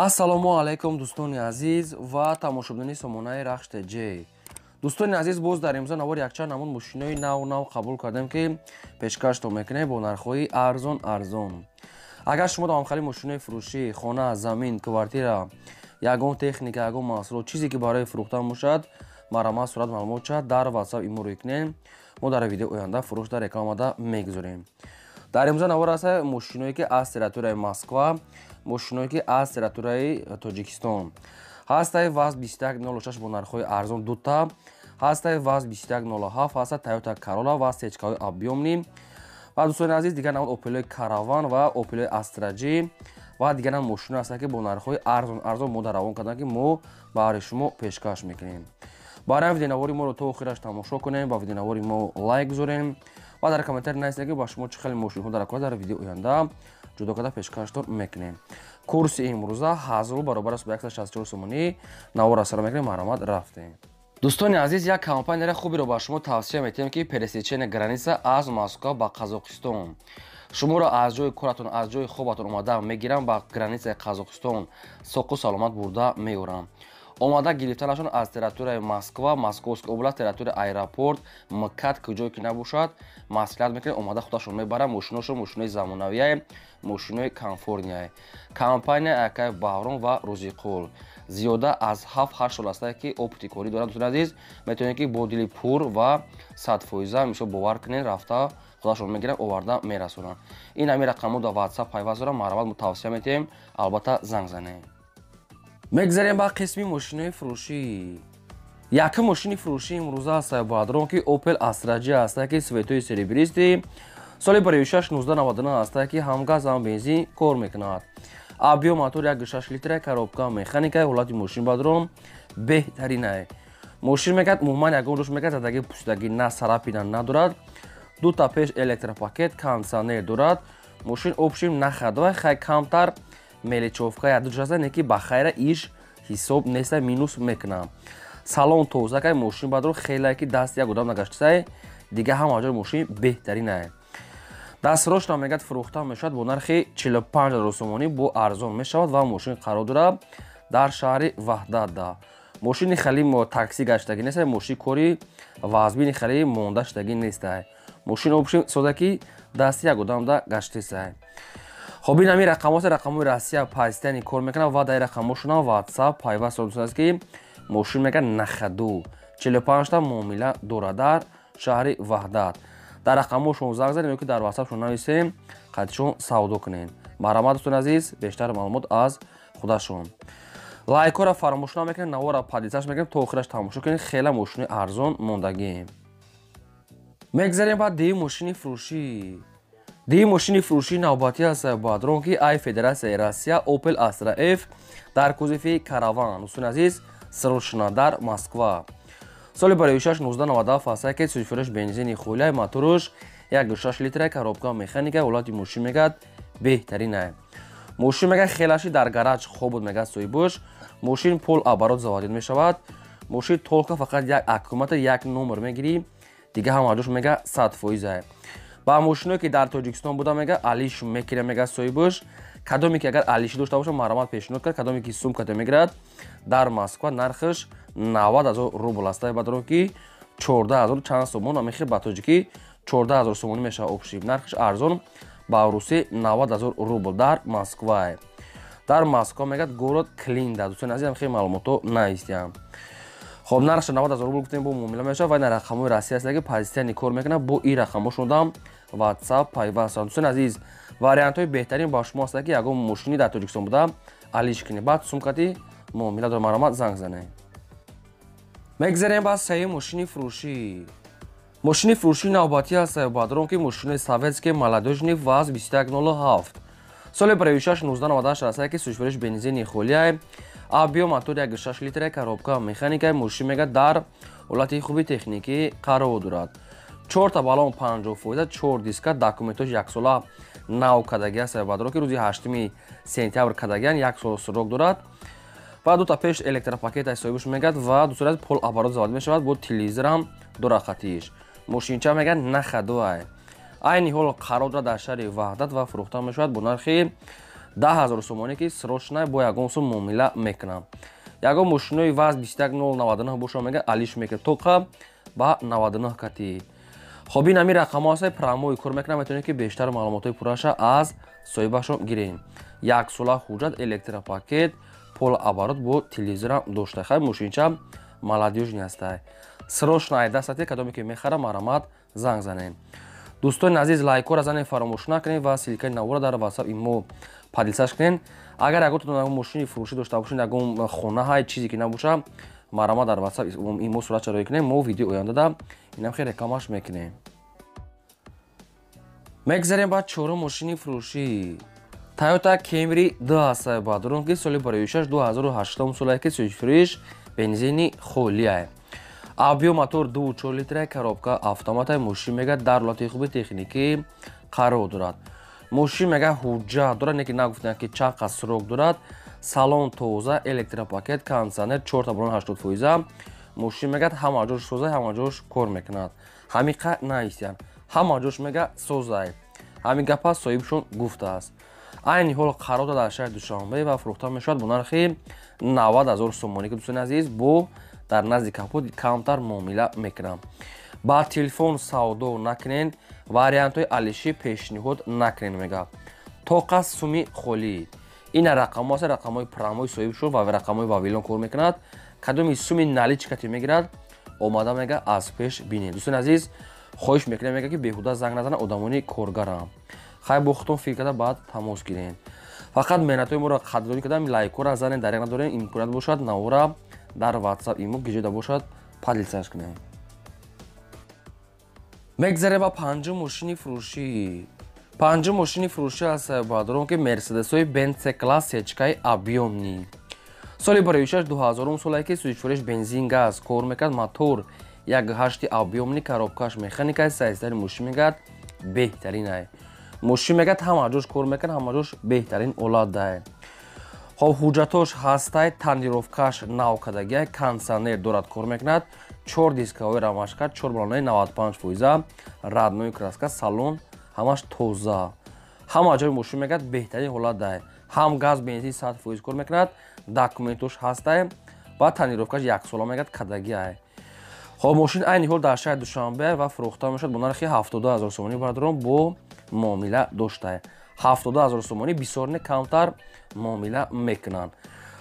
Ассалому алайкум, дӯстони азиз ва тамошобинони сомонаи Рахш ТЖ. Дӯстони азиз, боз дар имрӯза навор якчанд намуд мошинои нав нав қабул кардем, ки пешкаштон мекунем бо нархҳои арзон арзон. Агар шумо давомхали мошинои фурӯшӣ, хона, замин, квартира, ягон техника, ягон маҳсулот, чизе ки барои фурӯхтан бошад, марҳамат, сурат маълумот шад дар WhatsApp имо рӯй кунем. Мо дар видео оянда фурӯш дар рекламада мегузорем. Дар имрӯза навор аст мошиное ки аз территорияи Москва, мошиное ки аз территорияи Тоҷикистон. Ҳастай ВАЗ 2106 бо нархҳои арзон дута, ҳастай ВАЗ 2107, ҳаста Toyota Corolla ва сечкаҳои объёмный. Ва дӯстони азиз, дигар намуд Opel Caravan ва Opel Astra G ва дигар намуд мошино ҳастанд, ки бо нархҳои арзон арзон мо дар равон карданд, ки мо баҳри шумо пешкаш мекунем. Барои видеонавори моро то охираш тамошо кунем, ба видеонавори мо лайк гузорем ва дар комментарий нависед, ки ба шумо чӣ хеле мошинҳо дар кор дар видео оянда ҷудо карда пешкаштон мекунем. Курси имрӯза 1000 баробар аст ба 164 сомонӣ. Навор сар мекунем, марҳамат, рафтем. Дӯстони азиз, як компанияи хубиро ба шумо тавсия метиҳем, ки пересечение граница аз Москва ба Қазоқистон. Шуморо аз ҷои коратон, аз ҷои хобатон омада мегирам, ба границаи Қазоқистон соқу саломат бурда меорам. Омада гирифтанашон аз территорияи Москва, Московская область, территорияи аэропорт МКАД, куҷое ки набошад, маслиҳат мекунем, омада худашон мебарам. Мошиношон мошинои замонавие, мошинои комфортные. Компания акай Баҳром ва Рӯзиқул зиёда аз 7-8 сол астае, ки опыти корӣ дорад. Дӯстони азиз, метавонед, ки бо дили пур ва 100%, мисол, бовар кунед, рафта худашон мегиранд, оварда мерасонанд. Ин ҳамин рақамҳо дар WhatsApp пайваст дорам. Марҳамат, мо тавсия метиҳем, албатта занг занед. Мегзарем ба қисми мошинои фурӯшӣ. Якум мошини фурӯшии имрӯза аст, бадрон, ки Opel Astra G аст, ки цветои серебристый, соли 6 1999 аст, ки ҳам газ, ҳам бензин кор мекунад. Объём мотор 1,6 литра, коробка механика. Ҳолати мошин, бадрон, беҳтаринае. Мошин мегӯяд, умуман ягон ҷош мегӯяд задагӣ пусидагӣ на царапина надорад. Дута пеш электропакет, кондитсионер дорад. Мошин общем на ходу, хай, камтар мелочёвка яду ҷаза не, ки ба хайра иш ҳисоб неста, минус мекунам. Салон тоза кай мошин, бадро, хеле ки даст як одам нагаштасай, дига ҳама ҷои мошин беҳтаринае. Дастрошна мегӯяд, фурӯхта мешавад бо нархи 45 000 сомонӣ, бо арзон мешавад ва мошин қарор дорад дар шаҳри Ваҳдатда. Мошини хеле такси гаштагӣ неста, мошини кори вазбини хеле монда шудагӣ неста. Мошин общем сода, ки дасти як одамда гаштесай. Хоб, ин ҳамин рақамҳост, рақамҳои Россия постоянно кор мекунад ва дар рақамҳошонам WhatsApp пайваст аст, ки мошин мегӯяд на ходу, 45та муомила дорад дар шаҳри Ваҳдат. Дар рақамҳошон занг занем ё ки дар WhatsAppшон нависем, қатишон савдо кунем. Марҳамат, дӯстони азиз, бештар маълумот аз худашон. Лайкҳоро фаромӯш намекунед, навора подписаться мекунем, то охираш тамошо кунед. Хеле мошини арзон мондагием. Мегзарем ба дуюм мошини фурӯшӣ. Дуюм мошини фурӯшии навбатӣ аст, бадрон, ки ай Федератсияи Россия, Opel Astra F дар кузови Караван. Дӯстони азиз, срочно дар Москва. Соли 6 1997 аст, ки сӯзишвориш бензини хулияй, моторуш 1,6 литра, коробка механика. Ҳолати мошин мегӯяд беҳтаринае. Мошин мегӯяд хелаши дар гараж хоб буд, мегӯяд соҳибуш. Мошин полуоборот заводить мешавад. Мошин только фақат як аккумулятор, як номер мегирӣ, дига ҳама ҷош мега 100%. Ба мошиное ки дар Тоҷикистон буда, мега алиш мекира, мега соҳибуш. Кадоме ки агар алишӣ дошта боша, марҳамат, пешниҳод кард. Кадоме ки сумката мегирад, дар Москва нархаш 90 000 рубл аст, бадрон, ки 14 000 чанд сомон амихи, ба тоҷикӣ 14 000 сомонӣ мешавад. Общий нархаш арзон, ба русӣ 90 000 рубл дар Москва. Дар Москва мегӯяд, город Клинда. Дӯстони азиз, хеле маълумотҳо наистиям. Хоб, нархша 90 000 рубл гуфтем, бо муомила мешавад ва ин рақамҳои Россия аст, ки постоянно кор мекунад. Бо ин рақамҳошон дам WhatsApp пайваст. Дӯстони азиз, вариантҳои беҳтарин ба шумо аст, ки ягон мошини дар Тоҷикистон буда алиш кунед, баъд сумкати муомила дор, марҳамат, занг занед. Мегзарем ба сеюм мошини фурӯшӣ. Мошини фурӯшии навбатӣ аст, бадрон, ки мошинои советский, молодёжный, ВАЗ 2107, соли 6 1998 аст, ки сӯзишвориш бензини холияй, объём мотор 1,6 литра, коробка механика. Мошин мегӯяд дар ҳолати хуби техникӣ қарор дорад. Чорта баллон 50%, чор диска, документош яксола нав кардагӣ аст, бадрон, ки рӯзи 8 сентябр кардагиан, як сол срок дорад ва дута пеш электропакет аз соҳибаш мегӯяд. Ва дусурат полуоборот заводить мешавад, бо телевизорам дора хатиш. Мошинча мегӯяд на ходу, айни ҳол қарор дорад дар шаҳри Ваҳдат ва фурӯхта мешавад бо нархи 10 000 сомонӣ, ки срочно бо ягон сум муомила мекунам. Ягон мошинои ВАЗ 21099 боша, мега, алиш мекунад тоқа ба 99 кати. Хоб, ин ҳамин рақамҳо ҳаста, прямой кор мекунам. Метавонед, ки бештар маълумотҳои пурраша аз соҳибашон гирем. Яксола ҳуҷҷат, электропакет, полуоборот, бо телевизорам дошта. Хай, мошинча молодёжный ҳастай. Срочно айдастате, кадоме ки мехара, марамат, занг занем. Дӯстони азиз, лайкҳоро занем, фаромӯш накунед ва ссылкаи навора дар ватсап имо поделиться кунед. Агар ягонтон мошини фурӯшӣ дошта бошед, ягон хона ҳай, чизе ки набоша, марама, дар ватсап имо суратша роӣ кунем, мо видеои ояндада инам хел рекламаш мекунем. Мегзарем ба чорум мошини фурӯшӣ. Тойота Кемри д ҳаста, баъдурон, ки соли бароишаш 2008 солае, ки сӯзишфурӯш бензини холиае. Объём мотор 2,4 литра, коробка автомата. Мошин, мега, дар ҳолати хуби техникӣ қарор дорад. Мошин, мега, ҳуҷҷат дорад, не ки нагуфтанд, ки чанд қад срок дорад. Салон тоза, электропакет, кондиционер, чорта балон 80%. Мошин, мегӯяд, ҳама ҷош созай, ҳама ҷош кор мекунад. Ҳамиқа наистиян, ҳама ҷош, мега, созай. Ҳамин гапа соҳибшон гуфтааст. Айни ҳол қарор дар шаҳри Душанбе ва фурӯхта мешавад бо нархи 90 000 сомонӣ, ки, дӯстони азиз, бо дар назди капот камтар муомила мекунам. Ба телефон савдо накунен, вариантҳои алишӣ пешниҳод накунен, мега, тоқа суми холӣ. Ина рақамҳо аст, рақамҳои прямой соҳибшон ва рақамҳои Вавилон кор мекунад. Кадоми суми наличкати мегирад, омада, мега, аз пеш бинед. Дӯстони азиз, хоҳиш мекунем, мега, ки беҳуда занг назанад одамони коргарам. Хай, бо худтон фикр карда баъд тамос гирем. Фақат меҳнатҳои моро қадрдонӣ кардам, лайкҳоро занед, дареғ надорем. Имконият бошад, навора дар ватсап имо гиҷода бошад, поделиться кунем. Мегзарем ба панҷум мошини фурӯшӣ. Панҷум мошини фурӯшӣ аст, баъдорон, ки Мерседесҳои Бенц класс сечкаи объёмный, соли бароишаш 2000 солае, ки сӯзишвориш бензин, газ кор мекард. Мотор 1,8 объёмный, коробкаш механика. Сайздари мошин, мегӯяд, беҳтаринай. Мошин, мегӯяд, ҳама ҷош кор мекард, ҳама ҷош беҳтарин оладай. Хоб, ҳуҷҷатош ҳастай, тонировкаш нав кардагиай, кондиционер дорад, кор мекунад, чор дисковой рамашка, чор балонаи 95%, родной краска, салон ҳамаш тоза. Ҳама ҷои мошин, мегӯяд, беҳтарин ҳолатдай. Ҳам газ, бензин 100% кор мекунад, документош ҳастай ва тонировкаш яксола, мегӯяд, кардагиай. Хоб, мошин айни ҳол дар шаҳри Душанбе ва фурӯхта мешавад бо нархи 72 000 сомонӣ. Бардорон, бо муомила доштае. 72 000 сомонӣ бисёр не, камтар муомила мекунанд.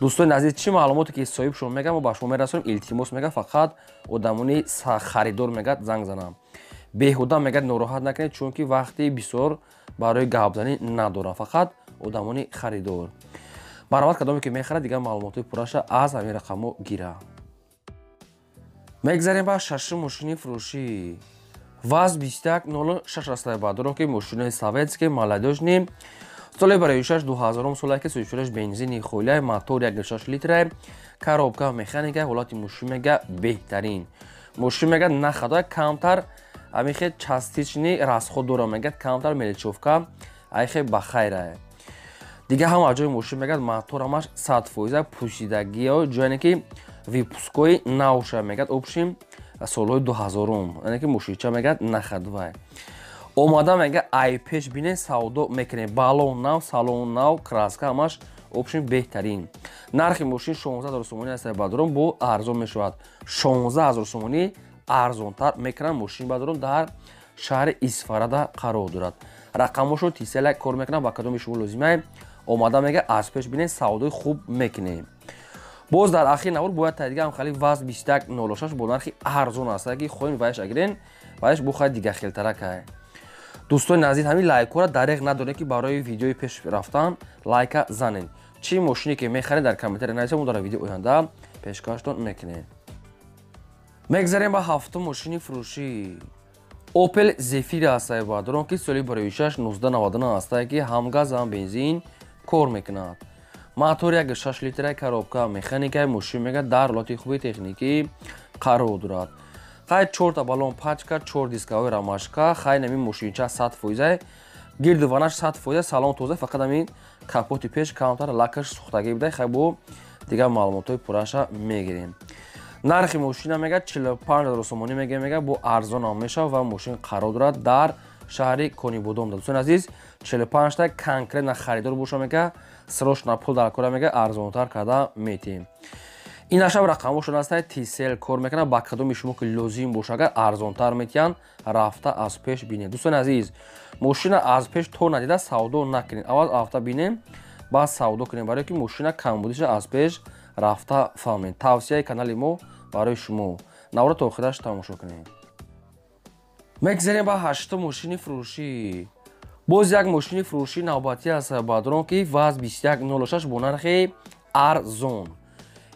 Дӯстони азиз, чӣ маълумоте ки соҳибшон мегӯяд, мо ба шумо мерасонем. Илтимос, мега, фақат одамони харидор, мегӯяд, занг занам. Беҳуда, мегӯяд, нороҳат накунед, чунки вақти бисёр барои гапзанӣ надорам. Фақат одамони харидор, марҳамат, кадоме ки мехарад, дигар маълумотҳои пурраша аз ҳамин рақамҳо гира. Мегзарем ба шашум мошини фурӯшӣ. ВАЗ 2106 аст, баъдоро, ки мошинои советский молодёжный, соли бароишаш 2000 солае, ки сӯзишвориш бензини холия, мотор 1,6 литра, коробка механика. Ҳолати мошин, мега, беҳтарин. Мошин, мега, на хато, камтар амихе частичный расход дора, мегӯяд, камтар мелочёвка айхе ба хайрае. Дигар ҳама ҷои мошин, мегӯяд, моторамаш 100%, пӯшидагио ҷояне ки выпускҳои навша, мегӯяд, общем, солҳои 2000-ум, яъне ки мошинча, мегӯяд, нахадвай. Омада, мега, ай пеш бинен, савдо мекунем. Балон нав, салон нав, краска ҳамаш общем беҳтарин. Нархи мошин 16 000 сомонӣ аст, бадрон, бо арзон мешавад. 16 000 сомонӣ арзонтар мекунанд. Мошин, бадрон, дар шаҳри Исфарада қарор дорад. Рақамошо тиселак кор мекунам. Ба кадоми шумо лозимай, омада, мега, аз пеш бинен, савдои хуб мекунем. Боз дар ахири навор бояд тайдига ҳам хали ВАЗ 2106 бо нархи арзон аст, ки хоҳем ваяш агирен, ваяш бухай дига хелтаракай. Дӯстони азиз, ҳамин лайкҳоро дареғ надорем, ки барои видеои пеш рафтан лайка занед. Чӣ мошине ки мехаред, дар комментария нависед, мо дар видеои оянда пешкаштон мекунем. Мегзарем ба ҳафтум мошини фурӯшӣ. Опел Зефира аст, баъдорон, ки соли бароишаш 1999 аст, ки ҳам газ, ҳам бензин кор мекунад. Мотор 1,6 литра, коробка механика. Мошин, мега, дар ҳолати хуби техникӣ қарор дорад. Хай, чорта балон пачка, чор дисковой рамашка. Хай, нами мошинча 100%, гирду ванаш 100%, салон тоза, фақат ҳамин капоти пеш камтар лакаш сӯхтагӣ буда. Хай, бо дигар маълумотҳои пурраша мегирем. Нархи мошина, мега, 45 000 сомонӣ мега, бо арзонам мешавад ва мошин қарор дорад дар шаҳри Конибодом. Дӯстони азиз, 45 та конкретно харидор боша мега, срочно пул дар кора мега, арзонтар карда метиҳем. Ин ашаб рақамошон аст, Тисел кор мекунад. Ба кадоми шумо ки лозим боша, агар арзонтар метиҳанд, рафта аз пеш бинед. Дӯстони азиз, мошина аз пеш то надида савдо накунед. Аввал рафта бинем, баъд савдо кунем, барое ки мошина камбудиша аз пеш рафта фаҳмед. Тавсияи канали мо барои шумо. Навро то охираш тамошо кунем. Мегзарем ба ҳаштум мошини фурӯшӣ. Боз як мошини фурӯшӣ навбатӣ аст, бадрон, ки ВАЗ 2106 бо нархи арзон.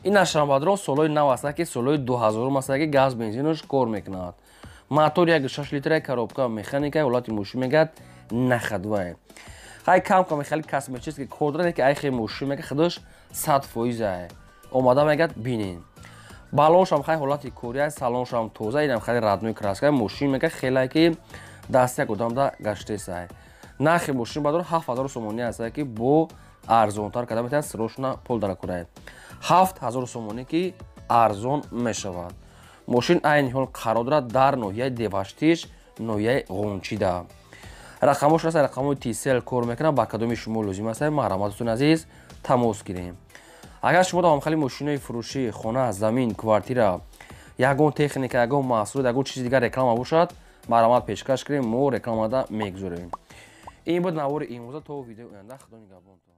Ин ашамбадрон солҳои нав аст, ки солҳои 2000 аст, ки газ бензинош кор мекунад. Мотор 1,6 литра, коробка механика, ҳолати мошин мегӯяд нахадвай. Хай кам кам хеле косметический кор дорад, ки айхе мошин мега худаш 100% ай. Омада мегӯяд бинен. Балоншам хай ҳолати кория, салоншам тоза, инам хеле родной краска, мошин мега хеле ки даст як одамда гаштесай. Нархи мошин бадор 7000 сомонӣ аст, ки бо арзонтар карда метавонад, срочно пул дар курад. 7000 сомонӣ ки арзон мешавад. Мошин айни ҳол қарор дорад дар ноҳияи Деваштиш, ноҳияи Ғунчида. Рақамош аст, рақамҳои Тисел кор мекунад. Ба кадоми шумо лозим аст, марҳамат, дӯстони азиз, тамос гирем. Агар шумо дар ҳамхели мошинои фурӯшӣ, хона, замин, квартира, ягон техника, ягон маҳсулот, ягон чизи дигар реклама бошад, марҳамат пешкаш кунем, мо рекламада мегузорем. Ин буд навори имрӯза. То видеои оянда, Худо нигаҳбонтон.